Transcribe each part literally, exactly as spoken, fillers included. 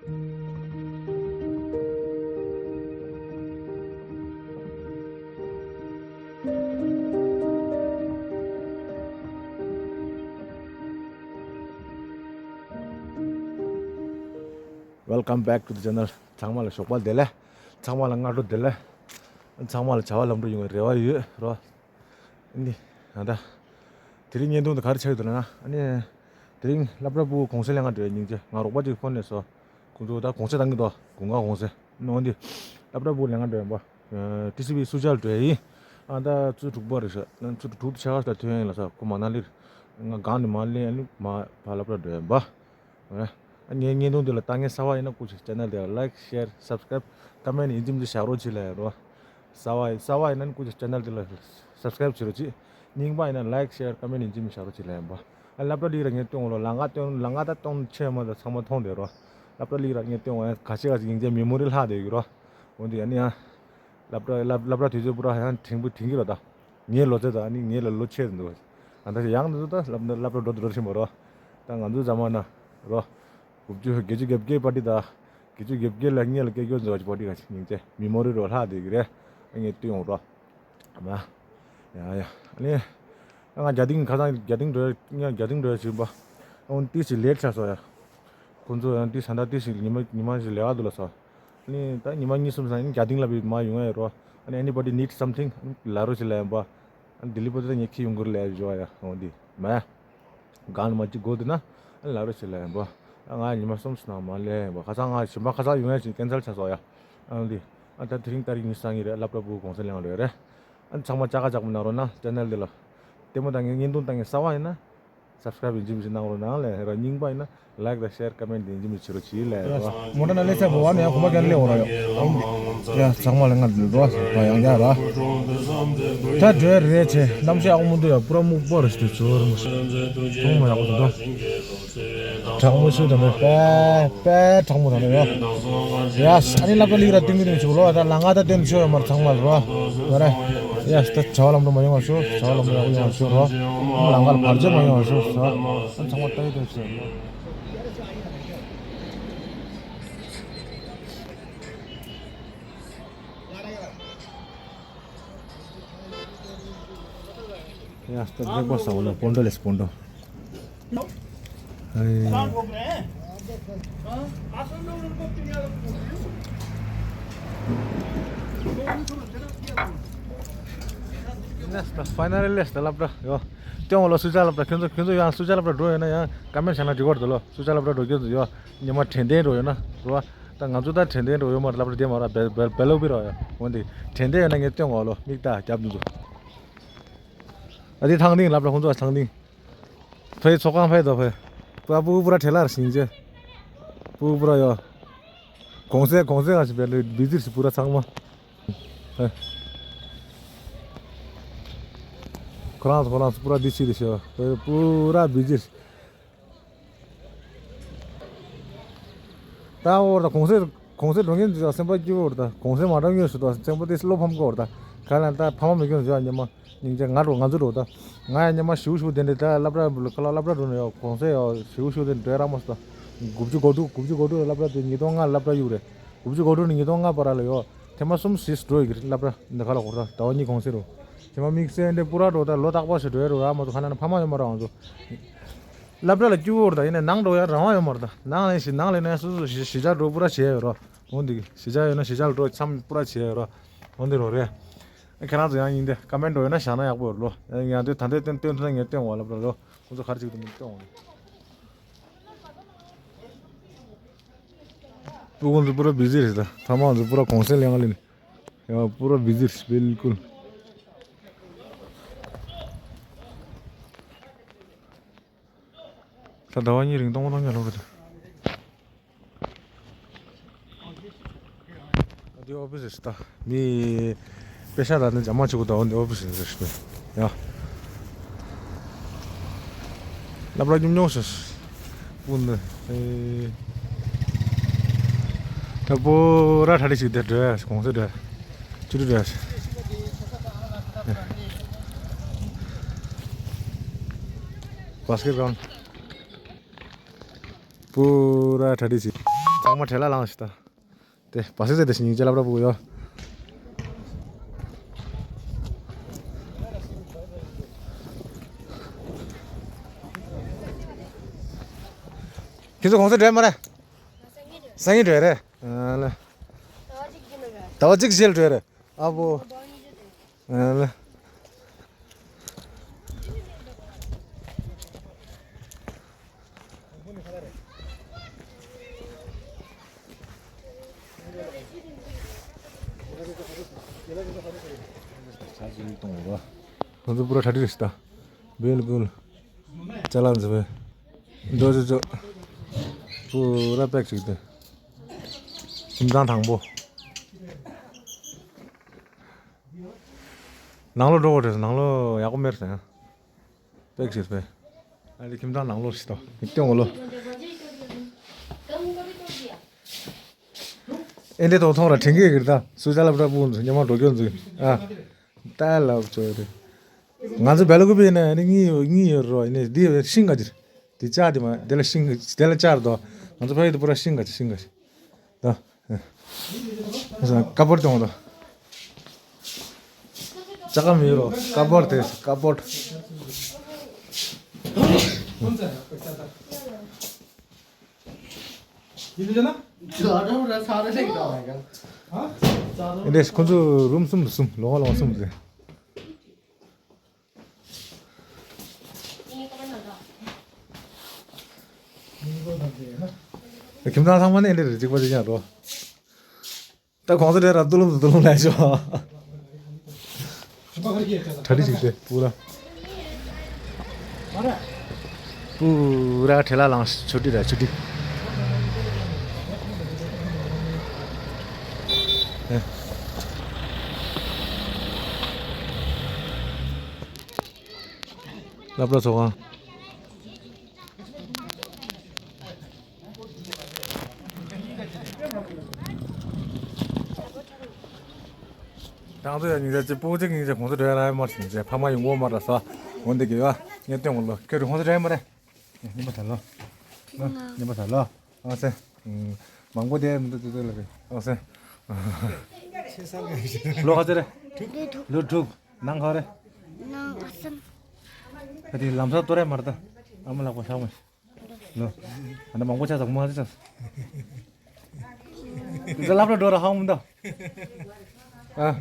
Welcome back to the channel. ཚང་མ་ལ་ཞོགས་པ་བདེ་ལེགས། ཚང་མ་ལ་སྔ་དྲོ་བདེ་ལེགས། ཚང་མ་ལ་བྱ་བ་ལམ་འགྲོ་ཡོང་བའི་རེ་བ་ཡོད་རོ། ཨ་ནི། ང་ད། དེ་རིང་བརྙན་ཐུང་དེ་ག་རེ་ཆགས་ཡོད་ལབ་ན། ཨ་ནི། དེ་རིང་སློབ་གྲྭ་ཕྲུ་གུ་གུང་སེང་ལེན་ག་འགྲོ་ཡ་སྙིང་རྗེ། ང་རོགས་པ་ཅིག་ཕོན་ནས་སོ། ཁོང་ཚོ་ད་གུང་སེང་བཏང་གི་འདུག་གུང་ཁ་གུང་སེང་། ནོ་འདི། སློབ་གྲྭ་ཕྲུ་གུ་ལེན་ག་འགྲོ་ཡ་ཡིན་པ། ཨ། ཊི་སི་ཝི་སུ་ཇཱ་ལ་འགྲོ་ཡ་ཡིན། ཨ་ད་ཆུ་ཚོད་དྲུག་པ་རེད་ཤག་ཆུ་ཚོད་དྲུག་ཕྱེད་ཀ་ལ་ཐོན་ཡ་ཡིན་ལབ་སོང་། ཁོ་མ་ན་ལི་རེད། ང་སྒང་ནས་མར་སླེབས། ཨ་ནི་མར་ཕར་སློབ་གྲྭ་འགྲོ་ཡ་ཡིན་པ། ཨ། ངའི་བརྙན་ཐུང་འདི་ལ་ལྟ་མཁན་གསར་པ་ཡིན་ན་སྐུ་མཁྱེན་ཆེ་ནལ་འདི་ལ་ལའིཀ་ཤེར་སབ་སི་ཀ་རའིབ་ཀོ་མེན་ཡིན་གཅིག་མིན་གཅིག་བཞག་རོགས་གྱིས་ལབ་ཡ་རོ། གསར་པ་ཡིན་གསར་པ་ཡིན་ན་སྐུ་མཁྱེན་ཆེ་ནལ་འདི་ལ་སབ་སི་ཀ་རའིབ་བྱེད་རོགས་གྱིས། རྙིང་པ་ཡིན་ན་ལའིཀ་ཤེར་ཀོ་མེན་ཡིན་གཅིག་མིན་གཅིག་བཞག་རོགས་གྱིས་ལབ་ཡ་ཡིན་པ། ཨ་སློབ་གྲྭ་ལི་ར་ངས་སྟོན་འོང་ལོ། ལམ་ཁ་སྟོན། ལམ་ཁ་ད་སྟོན་ཆེ་མ་ད་ཚང་མ་མཐོང་བསྡད་རོ། སློབ་གྲྭ་ལི་ར་ངས་སྟོན་འོང་ཡ་ཁ་ཤས་ཁ་ཤས་ཡིན་གཅིག་མེ་མོ་རི་ལྷག་བསྡད་ཡོད་རོ། འོན་ཏེ་ཨ་ནི་ཡང་། སློབ་གྲྭ་སློབ་སློབ་གྲྭ་དུས་ཚོད་པུ་ར་ཡང་དྲན་པོ་དྲན་གྱི་རེད་ད། ངའི་ལོ་ཚད་དང་ཨ་ནི་ངའི་ལ་ལོ་ཆེ་རེད་འདུག་ཨ་ད་ཡང་འདི་ཚོ་ད་སློབ་སློབ་གྲྭ་འགྲོ་འགྲོ་བཞིན་པ་རོ། ད་ང་ཚོའི་ཟ་མ་ན་རོ། དགུ་བཅུ་བརྒྱད་ཅུ་གྱ་བརྒྱད་པར་ཊི་ད། བརྒྱད་ཅུ་གྱ་བརྒྱད་ལ་སྔོན་ལ་སྐད་སྐྱོར་འཛོལ་བ་ཅིག་པར་ཊི་ག་ཅིག་སྙིང་རྗེ། མེ་མོ་རི་རོ་ལྷག་བསྡད་ཀྱི་རེད། ཨ་ངས་བསྟུན་འོང་རོ། མ། ཡ་ཡ། ཨ་ནི། ང་རྒྱ་ཏིང་ཁ་སང་རྒྱ་ཏིང་འགྲོ་ཡ། ང་རྒྱ་ཏིང་འགྲོ་ཡ་བྱིན་པ། ཨོ་ཏི་ཞིག་ལེ་ཊི་ཆགས་སོང་ཡ། ཁོང་ཚོ་ཡང་ཏི་ས་ད་ཏི་ཞིག་ཉི་མ་ཉི་མ་ཞིག་ལས་ཀ་འདུག་ལ་སོ། ཨ་ནི་ད་ཉི་མ་གཉིས་གསུམ་སང་ཨ་ནི་རྒྱ་ཏིང་ལ་བི་མ་ཡོང་ཡ་རོ། ཨ་ནི་anybody need something ལ་རོ་ཞིག་ལ་ཡང་པ། ཨ་ནི་ལྡི་ལི་པོ་ཏི་ད་ངས་ཁྱི་ཡོང་གི་རེད་ལས་བཞོ་ཡ། ཨོ་འདི་མ་ཡ། གང་ལ་མ་ཅིག་དགོས་འདུག་ན་ཨ་ནི་ལ་རོ་ཞིག་ལ་ཡང་པ། ཨ་ང་ཉི་མ་གསུམ་སོང་ན་མ་ལས་ཡང་པ། ཁ་སང་ང་ཞིམ་པ་ཁ་སང་ཡོང་ཡ་ཞིག་ཀེན་སལ་ཆགས་སོང་ཡ། ཨ་ནི་འདི། ཨ་ད་དེ་རིང་ཏ་རིག་ཉི་ཤུ་རྩ་གཉིས་རེད། སློབ་གྲྭ་ཕྲུ་གུ་གུང་སེང་ལེན་ག་འགྲོ་ཡ་རེད། ཨ་ནི་ཚང་མ་ཅག་ཀ་ཅག་པོ་གནང་རོགས་གནང་ཆེ་ནལ་འདི་ལ། ལྟད་མོ་ལྟ་མཁན་བརྙན་ཐུང་ལྟ་མཁན་གསར་པ་ཡིན་ན། སབ་སི་ཀ་རའིབ་ཡིན་གཅིག་མིན་གཅིག་གནང་རོགས་གནང་ལས་རོ། རྙིང་པ་ཡིན་ན་ལའིཀ་དང་ཤེར་ཀོ་མེན་ཡིན་གཅིག་མིན་གཅིག་བྱེད་རོགས་གྱིས་ལས་རོ། མོ་ཊ་ནང་སླེབས་ཚར་བ་ནས་ཡང་གོམ་པ་རྒྱག་ནས་སླེབས་འོང་ར་ཡོད། ཡ་ཚང་མ་ལ་ང་འགྲོ་རོགས་ཡང་ཡང་ར། ད་འགྲོ་ཡ་རེད་ཆེ། གནམ་གཤིས་ཨ་ཁུ་མོ་འདུག་ཡ། པུ་ར་སྨུག་པོ་རེད་ཟེར་ཚོར་མ་སོང་། མཐོང་མ་ཡག་པོ་འདུག་གྲང་མོ་ཤོས་དང་ནི་དཔེ་དཔེ་གྲང་མོ་དང་ནི་ཡོད། ཡ་ཨ་ནི་སློབ་གྲྭ་ལི་ར་ཏིང་ཏིང་ཆུ་ལོ། ད་ལ་ང་ད་སྟོན་ཆོ་ཡོད་མར་ཚང་མ་རོ། ང་ར་ཡ་ད་བྱ་བ་ལམ་འགྲོ་མ་ཡོང་བ་ཤོ། བྱ་བ་ལམ་འགྲོ་ཡག་པོ་ཡོང་བ་ཤོ་རོ། ལ་ང་ལ་བར་ཆད་མ་ཡོང་བ་ཤོ་ཟ། ཚང་མ་ལྟ་ཡི་ལྟ་ཡི་ཟེར། ཡ་སྟབས་ལེགས་པ་ཟ་བ་ལ་སྤོན་ཊོ་ལས་སྤོན་ཊོ། ཧེ། ལེས་ད་ཕའི་ནལ་ལི་ལེས་ད་སློབ་གྲྭ་ཡོ། སྟོན་འོང་ལོ། སུ་ཇཱ་སློབ་གྲྭ། ཁྱོད་ཚོ་ཁྱོད་ཚོ་ཡང་སུ་ཇཱ་སློབ་གྲྭ་འགྲོ་ཡོད་ན་ཡང་ཀོ་མེན་ཊི་བྱས་ན་འགྲིག་གི་རེད་ལོ། སུ་ཇཱ་སློབ་གྲྭ་འགྲོ་ཁྱོད་ཚོ་ཡོ། ཉི་མ་དྲན་རྟེན་འགྲོ་ཡོད་ན་རེད་བ། ད་ང་ཚོ་ད་དྲན་རྟེན་འགྲོ་ཡོད་མ་རེད། སློབ་གྲྭ་དེ་མ་རེད། བེ་བེ་བེ་ལོ་པི་རེད་བ་ཡ། འོན་ཏེ་དྲན་རྟེན་ཡོད་ན་ངས་སྟོན་འོང་ལོ། མིག་ལྟ་རྒྱབ་འདུག་ཚོ། ཨ་དེ་ཐང་ཏིང་སློབ་གྲྭ། ཁོང་ཚོ་ཐང་ཏིང་། ཕའི་ཚོགས་ཁང་ཕའི་དོ་ཕའི། པ་པུ་པུ་ར་ཁྲེ་ལར་ཞིང་ཆེ། པུ་པུ་ར་ཡོ། གོང་ས་གོང་ས་ང་ཞིག་བེ་ལོ་བི་ཛིར་ཞིག་པུ་ར་ཚང་མ། ཁོ་རང་ཚོ་ཁོ་རང་ཚོ་པུ་ར་བི་ཛིར་ཞིག་པུ་ར་བི་ཛིར། ད་འོར་ད་གོང་ས་གོང་ས་འགྲོ་མཁན་ཚོ་སེམས་པ་སྐྱིད་པོ་འོར་ད། གོང་ས་མ་འགྲོ་མཁན་ཚོ་ད་སེམས་པ་དེ་བློ་ཕམ་གི་འོར་ད། ག་ལ་ད་ཕ་མ་མེད་མཁན་ཚོ་ཉི་མ་སྙིང་རྗེ། ང་འགྲོ་ང་ཚོ་འགྲོ་ད། ང་ཡང་ཉི་མ་ཞུ་ཞུ་དེ་འདྲ་ད་སློབ་གྲྭ་ཁ་ལ་སློབ་གྲྭ་འགྲོ་ན་ཡོ། གོང་ས་ཡོ་ཞུ་ཞུ་དེ་འདྲ་རག་མ་སོང་ད། དགུ་བཅུ་གོ་དྲུག་དགུ་བཅུ་གོ་དྲུག་སློབ་གྲྭ་དེ་ཉིས་སྟོང་ལྔ་སློབ་གྲྭ་གཡུག་རེད། དགུ་བཅུ་གོ་དྲུག་ནས་ཉིས་སྟོང་ལྔ་བར་ལ་ཡོ། ཐེངས་མ་གསུམ་ཞིག་འགྲོ་ཡི་གི་རེད་སློབ་གྲྭ་འདི་ཁ་ལ་འོར་ད། ཟླ་བ་གཉིས་གོང་ས་རུ། ཐེངས་མ་དམིགས་བསལ་འདི་པུ་ར་འགྲོ་ད་ལོ་རྟག་པར་ཞིག་འགྲོ་ཡ་རུ་རག་མ་སོང་། ཁ་ན་ན་ཕ་མ་ཡོད་མ་རེད་ང་ཚོ། སློབ་གྲྭ་ལ་སྐྱིད་པོ་རེད་ད། ཡིན་ནའི་ནང་འགྲོ་ཡ་རང་དབང་ཡོད་མ་རེད་ད། ནང་ལ་ཞིག་ནང་ལ་ནས་སོ་སོ་གཞིས་གཞིས་ཆགས་འགྲོ་པུ་ར་བྱས་ཡོད་རོ། འོ་འདི་གཞིས་ཆགས་ཡོད་ན་གཞིས་ཆགས་ལ་འགྲོ་མཚམས་པུ་ར་བྱས་ཡོད་རོ། འོ་འདི་རོ་རེད། ཁྱེད་རང་ཚོ་ཡང་ཡིན་ཏེ་ཀོ་མེན་ཊི་འགྲོ་ཡོད་ན་བཞག་ན་ཡག་པོ་རེད་ལོ། ཡང་དུས་ད་ལྟའི་སྟོན་སྟོན་ཐུབ་ན་ངས་སྟོན་འོང་སློབ་གྲྭ་ལོ། ཁོང་ཚོ་ག་རེ་བྱེད་ཀྱི་འདུག་མིན་སྟོན་འོང་། སྤུ་གུ་ཚོ་པུ་ར་བི་ཛི་རེད་ད། ཕ་མ་ཚོ་པུ་ར་གུང་སེང་ལེན་ག་ལེན། ཡ་པུ་ར་བི་ཛི་རེད་བིལ་ཀུལ། ད་ཟླ་བ་གཉིས་རིང་སྟོང་པ་སྟོང་རྐྱང་ལོག་རེད། ཨ་འདི་ཨོ་ཕི་སི་རེད་ད། མི་པེ་ཤ་ད་ནི་འཇམ་མ་ཆུ་གུ་ད་འོ་འདི་ཨོ་ཕི་སི་རེད་ཤི་ཡ། སློབ་གྲྭ་ཉུང་ཉུང་ཞིག་སྤུན་ནི་ཨེ། ད་པོ་ར་ཁྲ་ཁྲི་ཞིག་དེ་འགྲོ་ཡ་གོང་ཚད་འགྲོ་ཡ། ཆུ་ཏི་འགྲོ་ཡ་ཞིག་བྷ་སི་ཀེ་ཊི་གྲོན། པུ་ར་ཁྲ་ཁྲི་ཞིག་ཚང་མ་བྲེལ་ལ་ལངས་ཤིག་ད། དེ་བ་སི་ཟེར་དེ་ཞིག་སྙིང་རྗེ་སློབ་གྲྭ་ཕྲུ་གུ་ཡོད། ཁྱེད་ཚོ་གོང་ས་འགྲོ་ཡ་མ་རེད། སང་ཉིན་འགྲོ་ཡ་རེད། ཨ་ལ། ཟླ་བ་གཅིག་རྗེས་ལ་འགྲོ་ཡ་རེད། ཨ་བོ། ཨ་ལ། ང་ཚོ་པུ་ར་གྲ་སྒྲིག་རེད་ཤག་ད། བེལ་ཀུལ། ཅ་ལག་འཛིན་པའི། འགྲོ་ཅོ་ཅོ། པུ་ར་པེག་ཅིག་དེ། ཁྱིམ་ཚང་དང་པོ། ནང་ལོགས་འགྲོ་དགོས་རེད། ནང་ལོགས་ཡག་པོ་མེད་ཟེར། པེག་ཟེར་པས། ཨ་ལེ་ཁྱིམ་ཚང་ནང་ལོགས་ཤིག་ཏོ། སྟོན་འོ་ལོ། ཨེ་འདྲེ་ཐོག་ཐོང་ར་དྲན་གི་གིར་ད། སུ་ཅ་ལབ་ར་པུ་ཉི་མ་འགྲོ་སྐྱོན་འཛུགས། ཨ། ད་ལབ་ཅོ་རེད། ང་ཚོ་བེ་ལ་ཀུ་པི་ནས་ནི་གཉིས་ཡོད། གཉིས་ཡོད་རོ། ནི་འདི་ཤིང་ག་ཅིར། འདི་ལྕགས་དེ་མ། དེ་ལ་ཤིང་། དེ་ལ་ལྕགས་རེད་དོ། ང་ཚོ་ཕ་ཡུལ་དུ་པུ་ར་ཤིང་ག་ཅིག་ཤིང་ག་ཅིག་ད། ཀ་པོར་དེ་འོང་ད། ཅ་ཀ་མི་རོ། ཀ་པོར་དེ་ཀ་པོར། འདི་ཁོ་ཚོ་རུམ་གསུམ་གསུམ། ལོ་ལོ་གསུམ་རེད། ཁྱིམ་ཚང་ཚང་མ་ནི་འདི་རེད། གཅིག་པ་གཅིག་རྐྱང་རོ། ད་གོང་ས་རེད་ར་ཏུ་ལུམ་ཏུ་ལུམ་ལས་ཤོག་གྲ་སྒྲིག་བྱེད་དེ་པུ་ར། པུ་ར་བྲེལ་ལ་ལངས། ཆུ་ཊི་ར་ཆུ་ཊི། ཨེ། སློབ་གྲྭ་ཚོགས་ཁང་། ད་ང་ཚོ་ཡང་སྙིང་རྗེ་ཅིག་པོ་ཅིག་སྙིང་རྗེ། གོང་ས་འགྲོ་ཡ་ར་ཡ་མར་སྙིང་རྗེ། ཕ་མ་ཡོང་གོ་མ་ར་ས། འོན་ཏེ་གི་ཡ་ངས་སྟོན་གོ་ལོ། ཁྱོད་རུ་གོང་ས་འགྲོ་ཡ་མ་རེད། ཉི་མ་ད་ལོ། ཉི་མ་ད་ལོ། ཨ་སེ། མང་པོ་དེ་མི་འདུག་ཏུ་ལ་རེད། ཨ་སེ། ལོ་ག་ཚོད་རེད། ལོ་དྲུག་ནང་ག་རེད། ནང་ཨ་སམ། ད་དེ་ལམ་སང་ཏོ་རེད་མ་རེད་ད། ཨ་མ་ལགས་པ་ཤག་མ། ལོ། ཨ་ན་མང་པོ་ཆགས་སོང་། མང་པོ་ཆགས་སོང་། ད་སློབ་གྲྭ་འགྲོ་ར་ཧ་གོ་མི་འདུག་ཨ།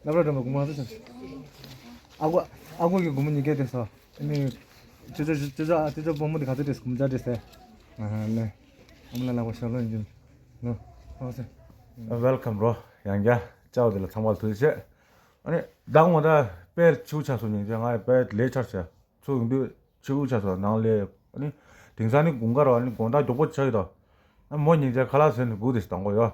སློབ་གྲྭ་འགྲོ་མ་གོ་མང་པོ་ཆགས་སོང་། ཨ་ཁུ། ཨ་ཁུ་གི་གོ་མོ་གཉིས་ཀས་དེ་སོ། ཨ་ནི། ཅོ་ཅོ་ཅོ་ཅོ་ཅོ་བུ་མོ་དེ་ག་ཚོད་དྲེས་གོ་མོ་ཅག་དྲེས་ཏེ། ཨ་ནི། ཨ་མ་ལ་ལགས་པ་ཤག་ལོ་ཡིན་གྱི། ལོ། ཨ་སེ། Welcome རོ། ཡང་བསྐྱར་ཅའོ་དེ་ལ་ཚང་མ་ལ་ཐུགས་རྗེ་ཆེ། ཨ་ནི། ཟླ་ངོ་ད་དཔེ་ཆུ་ཆགས་སོང་། ཉིན་ཅན་ང་དཔེ་ལས་ཆར་ཆ། ཚུར་ཡོང་དུས་ཆུ་ཆགས་སོང་ནང་ལས། ཨ་ནི། དེང་སང་ནི་དགུན་ཁ་རོ། ཨ་ནི་དགོང་དག་མགྱོགས་པོ་ཆགས་ཀྱི་འདུག་ཨ་མོ་ཉིན་ཅན་ཁ་ལག་ཟོས་ནས་སྒུག་དེ་ཞིག་དང་པོ་ཡོ།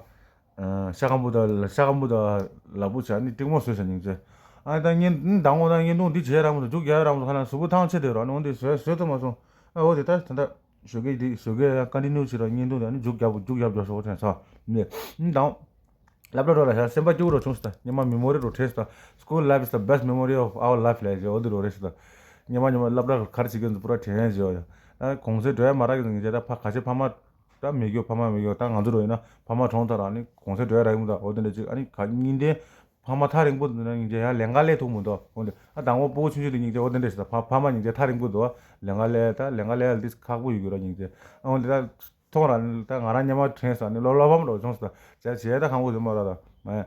ཤ་སྐམ་པོ་དང་། ཤ་སྐམ་པོ་དང་ལ་ཕུག་བྱས། ཨ་ནི་ཏིག་མོ་ཟོས་ཤག་ཉིན་ཅན། ཨ་ནི་ད་བརྙན་ཟླ་ངོ་ད་བརྙན་ཐུང་འདི་བྱས་རག་མ་སོང་། མཇུག་རྒྱག་རག་མ་སོང་། ཁ་ལག་གཟུགས་པོ་ཐང་ཆད་དེ་རོ། ཨ་ནི་འོ་འདི་བཟོས་བཟོས་ཐུབ་མ་སོང་། ཨ་འོ་དེ་ད་ད་ལྟ། ཞོགས་ཀས་འདི་ཞོགས་ཀས་ཡང་ཀོན་ཊི་ནིའུ་བྱེད་རོགས། བརྙན་ཐུང་དེ་ཨ་ནི་མཇུག་རྒྱབ་མཇུག་རྒྱབ་ཞོག་དྲན་སོང་། ནི་ནི་དང་། སློབ་གྲྭ་འགྲོ་ར་ཤག་སེམས་པ་སྐྱིད་པོ་རུ་བྱུང་སོང་། ད་ཉི་མ་མེ་མོ་རི་རུ་བྲིས་སོང་། School life is the best memory of our life ལབ་ཅིག་འོ་འདི་རུ་རེད་སོང་། ད་ཉི་མ་ཉི་མ་སློབ་གྲྭ་ག་རེ་བྱེད་ཀྱི་འདུག་པུ་ར་དྲན་ཡས་བྱེད་ཡོད། ད་གོང་ཚད་འགྲོ་ཡ་མ་རག་གི་འདུག་ཉིན་རྗེས་ད་ཕ་ག་ཚོད་ཕ་མ། ད་མེད་རྒྱུ། ཕ་མ་མེད་རྒྱུ། ད་ང་ཚོ་རུ་ཡིན་ན་ཕ་མ་གྲོངས་ཚར་ར། ཨ་ནི་གོང་ཚད་འགྲོ་ཡ་རག་གི་མི་འདུག་འོ་དེ་འདྲ་ཅིག་ཨ་ནི་ག་གཉིས་ལྡན། ཕ་མ་ཐག་རིང་པོ་འདུག་ན་ཉིན་རྗེས་ཡང་ལེན་ག་ལས་ཐུག་མི་འདུག་འོ་འདི་ཨ་དང་པོ་སྤུ་གུ་ཆུང་ཆུང་དེ་ཉིན་རྗེས་འོ་དེ་འདྲ་ཞིག་ད་ཕ་ཕ་མ་ཉིན་རྗེས་ཐག་རིང་པོ་འདུག་ལེན་ག་ལས་ད་ལེན་ག་ལས་འདི་ཁག་པོ་ཡོད་རྒྱུ་ར་ཉིན་རྗེས། ཨ་འོ་འདི་ད་ཐོང་ར། ད་ང་རང་སྔོན་མ་དྲན་སོང་། ཨ་ནི་ལོ་ལོ་ཕམ་འགྲོ་བྱུང་སོང་། ད་བྱས་བྱས་ད་ཁང་པ་དེ་མ་ར་ད་མ་ཡ།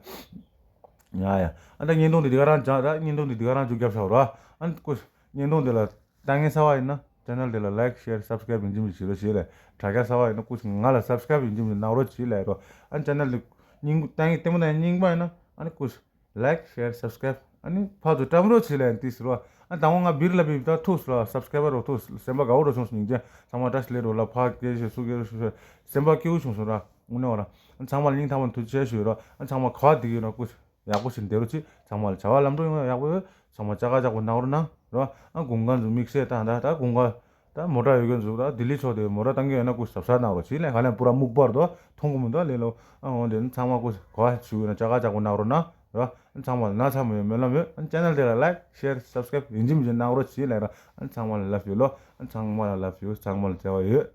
ཡ་ཡ། ཨ་ད་བརྙན་ཐུང་འདི་འདི་ག་རང་སྦྱང་། ད་བརྙན་ཐུང་འདི་འདི་ག་རང་མཇུག་རྒྱབ་བཞག་ར། ཨ་ནི་སྐུ་བརྙན་ཐུང་འདི་ལ་ལྟ་མཁན་གསར་པ་ཡིན་ན་ཅེ་ནལ་དེ་ལ་ལའིཀ་ཤེར་སབ་སི་ཀ་རའིབ་ཡིན་གཅིག་མིན་གཅིག་བྱེད་རོགས་བྱེད་ལས། དྲ་རྒྱ་གསར་པ་ཡིན་ན་སྐུ་ཞིག་ང་ལ་སབ་སི་ཀ་རའིབ་ཡིན་གཅིག་མིན་གཅིག་གནང་རོགས་བྱེད་ལས་རོ། ཨ་ཅེ་ནལ་དེ་སྙིང་ལྟ་མཁན་ལྟད་མོ་ལྟ་མཁན་རྙིང་པ་ཡིན་ན་ཨ་ནི་སྐུ་ཞིག་ལའིཀ་ཤེར་སབ་སི་ཀ་རའིབ་ཨ་ནི་ཕར་ཚུར་བཀྲམ་རོགས་བྱེད་ལས་ཡིན་ཏིས་རོ། ཨ་དང་པོ་ང་བིར་ལ་བིབ་ད་ཐུགས་ལ་སབ་སི་ཀ་རའིབ་རོ་ཐུགས་སེམས་པ་དགའ་བོ་རོ་བྱུང་སོང་། ཉིན་རྗེས་ཚང་མ་བཀྲ་ཤིས་བདེ་ལེགས་རོ་ལ་ཕར་སྐད་ཤོད་ཚུར་སྐད་ཤོད། སེམས་པ་སྐྱིད་པོ་བྱུང་སོང་ར། དངོས་གནས་བ་ར། ཨ་ཚང་མ་ལ་སྙིང་ཐག་པ་ནས་ཐུགས་རྗེ་ཆེ་ཞུ་རོ། ཨ་ཚང་མ་ག་བ་བསྡད་ཀྱི་ཡོད་ན་སྐུ་ཞིག་ཡག་པོ་ཞིག་བསྡད་རོགས་གྱིས། ཚང་མ་ལ་བྱ་བ་ལམ་འགྲོ་ཡོང་བ་ཡག་པོ་ཡོད། ཚང་མ་ལྕགས་ཀ་ལྕགས་པོ་གནང་རོགས་གནང་རོ། ཨ་དགུན་ཁ་ཚོ་དམིགས་བསལ་ད་ད་ད་དགུན་ཁ་ད་མོ་ཊ་ཡོད་མཁན་ཚོ་ད་ལྡི་ལི་ཕྱོགས་དེ་མོ་ཊ་བཏང་གི་ཡོད་ན་སྐུ་གཟབ་གཟབ་གནང་རོགས་གྱིས་ལས། ག་ལས་པུ་ར་སྨུག་པར་དོ་མཐོང་གི་མི་འདུག་ལས་ལོ། ཨ་འོ་དེ་ཚང་མ་སྐུ་ག་བ་ཞུ་ཡོད་ན་ལྕགས་ཀ་ལྕགས་པོ་གནང་རོགས་གནང་རོ། ཨ་ཚང་མ་ལ་ན་ཚ་མི་ཡོད་སྨོན་ལམ་ཡོད། ཨ་ཅེ་ནལ་དེ་ལ་ལའིཀ་ཤེར་སབ་སི་ཀ་རའིབ་ཡིན་གཅིག་མིན་གཅིག་གནང་རོགས་གྱིས་ལས་ར། ཨ་ཚང་མ་ལ་ལབ་ཡོད་ལོ། ཨ་ཚང་མ་ལ་ལབ་ཡོད། ཚང་མ་ལ་བྱ་བ་ཡོད།